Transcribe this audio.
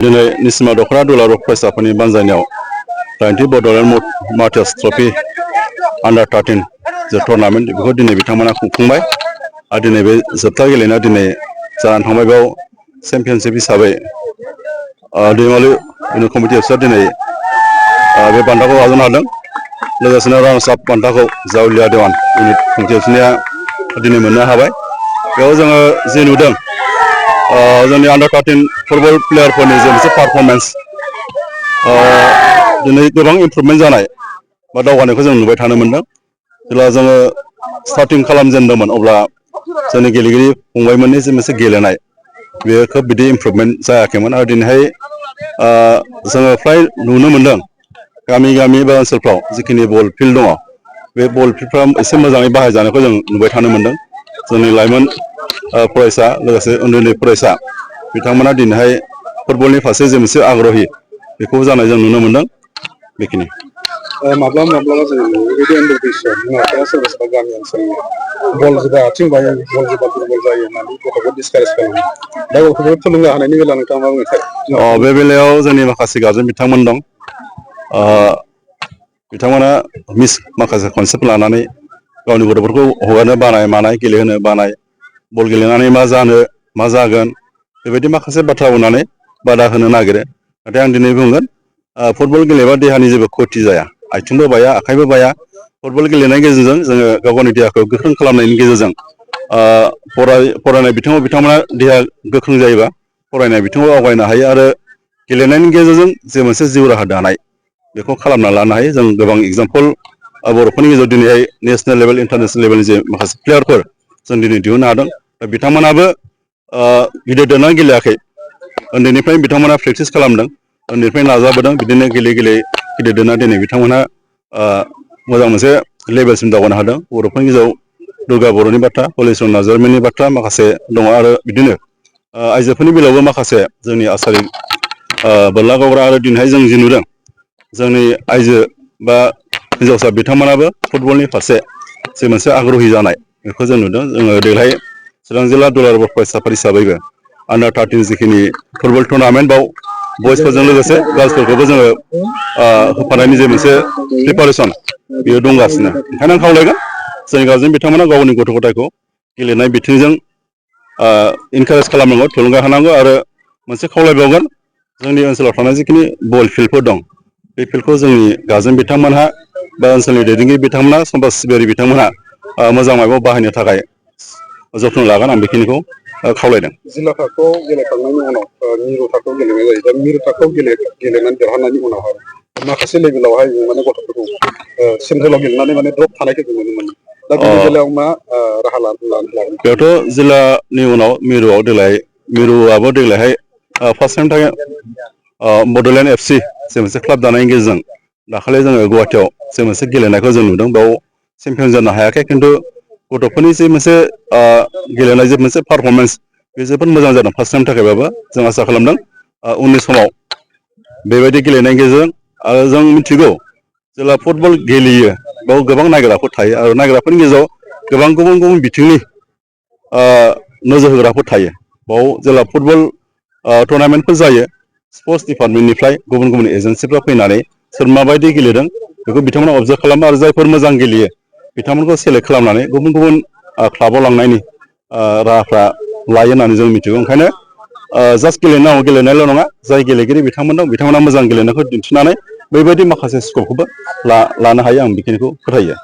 दिनै निसिमा दख'रा दुलाराय फरायसाफोरनि बानजायनायाव 90 बड'लेण्ड मार्टार्स ट्रफी अंडर 13 जे टुर्नामेंट बेखौ दिनै बिथांमोना खुंफुंबाय आरो दिनै बे जोबथा गेलेनायाव दिनै जानानै थांबाय। बेयाव चेम्पियनशिप हिसाबै दैमालु इउनियन कमिटि अफिसा दिनै बे बान्थाखौ आजावनो हादों। लोगोसेनो रानार्स आप बान्थाखौ जावलिया देवान इउनिट कमिटि अफिसनिया दिनै मोननो हाबाय। बेयाव जोङो जे नुदों जोंनि अंडर 13 फुटबल प्लेयारफोरनि जे मोनसे पारफरमेन्स दिनै गोबां इमप्रुभमेन्ट जानाय बा दावगानायखौ जों नुबाय थानो मोनदों। जेब्ला जोङो स्टार्टिं खालामजेनदोंमोन अब्ला जोंनि गेलेगिरि फंबायमोननि जे मोनसे गेलेनाय बेयो खोब बिदि इमप्रुभमेन्ट जायाखैमोन आरो दिनैहाय जोङो फ्राय नुनो मोनदों गामि गामि बा ओनसोलफ्राव जिखिनि बल फिल्ड दङ बे बल फिल्डफ्रा एसे मोजाङै बाहायजानायखौ जों नुबाय थानो मोनदों। जोंनि लाइमोन फरायसा लोगोसे उन्दै उन्दै फरायसा बिथांमोना दिनैहाय फुटबलनि फारसे जे मोनसे आग्रही बेखौ जानाय जों नुनो मोनदों। बेखिनि माब्लाबा जों बेबायदि उन्दै बैसोआव बिमा बिफाया सोरबा सोरबा गामि ओनसोलनि बल जोबा आथिं बायो बल जोबा दुरबल जायो होननानै गथ'खौ डिसकारेज खालामो। दा गथ'खौ थुलुंगा होनायनि बेलायाव नोंथाङा मा बुंनो? बे बेलायाव जोंनि माखासे गारजेन बिथांमोन दं। बिथांमोना माखासे कनसेप्ट लानानै गावनि गथ'फोरखौ हगारनो बानाय मानाय गेलेहोनो बानाय बल गेलेनानै मा जानो मा जागोन बेबायदि माखासे बाथ्रा बुंनानै बादा होनो नागिरो। नाथाय आं दिनै बुंगोन फुटबल गेलेबा देहानि जेबो खथि जाया। आथिंबो बाया आखाइबो बाया। फुटबल गेलेनायनि गेजेरजों जोङो गाव गावनि देहाखौ गोख्रों खालामनायनि गेजेरजों फरायनाय बिथिङाव बिथांमोना देहा गोख्रों जायोबा फरायनाय बिथिङाव आवगायनो हायो आरो गेलेनायनि गेजेरजों जे मोनसे जिउ राहा दानाय बेखौ खालामना लानो हायो। जों गोबां एगजामपोल बर'फोरनि गेजेराव दिनैहाय नेसनेल लेभेल इन्टारनेसनेल लेभेलनि जे माखासे प्लेयारफोर जों दिनै दिहुननो हादों। दा बिथांमोनाबो गिदिर देरनानै गेलेयाखै। उन्दैनिफ्रायनो बिथांमोना प्रेक्टिस खालामदों। उन्दैनिफ्राय नाजाबोदों बिदिनो गेले गेले गिदिर देरना दिनै बिथांमोनहा मोजां मोनसे लेभेलसिम दावगानो हादों। बर'फोरनि गेजेराव दुर्गा बर'नि बाथ्रा हलिचरन नार्जारिमोननि बाथ्रा माखासे दङ आरो बिदिनो आइजोफोरनि बेलायावबो माखासे जोंनि आसारि बोरला गावग्रा आरो दिनैहाय जों जि नुदों जोंनि आइजो बा हिन्जावसा बिथांमोनाबो फुटबलनि फारसे जे मोनसे आग्रहि जानाय बेखौ जों नुदों। जोङो देग्लाय चिरां जिल्ला दुलाराय फरायसाफोर हिसाबैबो अंडर 13 जिखिनि फुटबल टुर्नामेन्ट बाव बयसफोरजों लोगोसे गार्लसफोरखौबो जोङो होफानायनि जे मोनसे प्रिपारेसन बेयो दंगासिनो। ओंखायनो आं खावलायगोन जोंनि गारजेन बिथांमोना गावनि गथ' गथायखौ गेलेनाय बिथिंजों इनकारेज खालामनांगौ, थुलुंगा होनांगौ आरो मोनसे खावलायबावगोन जोंनि ओनसोलाव थानाय जिखिनि बल फिल्डफोर दं बे फिल्डखौ जोंनि गारजेन बिथांमोनहा बा ओनसोलनि दैदेनगिरि बिथांमोना समाज सिबियारि बिथांमोनहा मोजां माबायाव बाहायनो थाखाय जथन लागोन आं बेखिनिखौ खावलायदों। जिल्ला थाखोआव गेलेखांनायनि उनाव मिरु थाखोआव गेलेनाय जायो। दा मिरु थाखोआव गेलेनानै देरहानायनि उनावहाय माखासे लेभेलावहाय माने गथ'फोरखौ सेन्ट्रेलाव गेलेनानै माने द्रप थानायखौ जों नुनो मोनो। दा बेनि बेलायाव मा राहा लागोन? बेयावथ' जिल्लानि उनाव मिरुआव मिरुआबो देग्लायहाय फार्स्ट टाइम थाखाय बड'लेण्ड FC जे मोनसे क्लाब दानायनि गेजेरजों दाखालि जोङो गुवाहाटियाव जे मोनसे गेलेनायखौ जों नुदों। बेयाव चेम्पियन जानो हायाखै खिन्थु गथ'फोरनि जे मोनसे गेलेनाय जे मोनसे पारफरमेन्स बे जोबोद मोजां जादों। फार्स्ट टाइमनि थाखायबाबो जों आसा खालामदों उननि समाव बेबायदि गेलेनायनि गेजेरजों आरो जों मिथिगौ जेब्ला फुटबल गेलेयो बेयाव गोबां नायग्राफोर थायो आरो नायग्राफोरनि गेजेराव गोबां गुबुन गुबुन बिथिंनि नोजोर होग्राफोर थायो। बाव जेब्ला फुटबल टुर्नामेन्टफोर जायो स्पर्ट्स डिपार्टमेन्टनिफ्राय गुबुन गुबुन एजेन्सिफ्रा फैनानै सोर माबायदि गेलेदों बेखौ बिथांमोना अबजार्भ खालामो आरो जायफोर मोजां गेलेयो बिथांमोनखौ सेलेक्ट खालामनानै गुबुन गुबुन क्लाबाव लांनायनि राहाफ्रा लायो होननानै जों मिथिगौ। ओंखायनो जास्ट गेलेनांगौ, गेलेनायल' नङा जाय गेलेगिरि बिथांमोन दं बिथांमोना मोजां गेलेनायखौ दिन्थिनानै बैबायदि माखासे स्कपखौबो लानो हायो आं बेखिनिखौ फोथायो।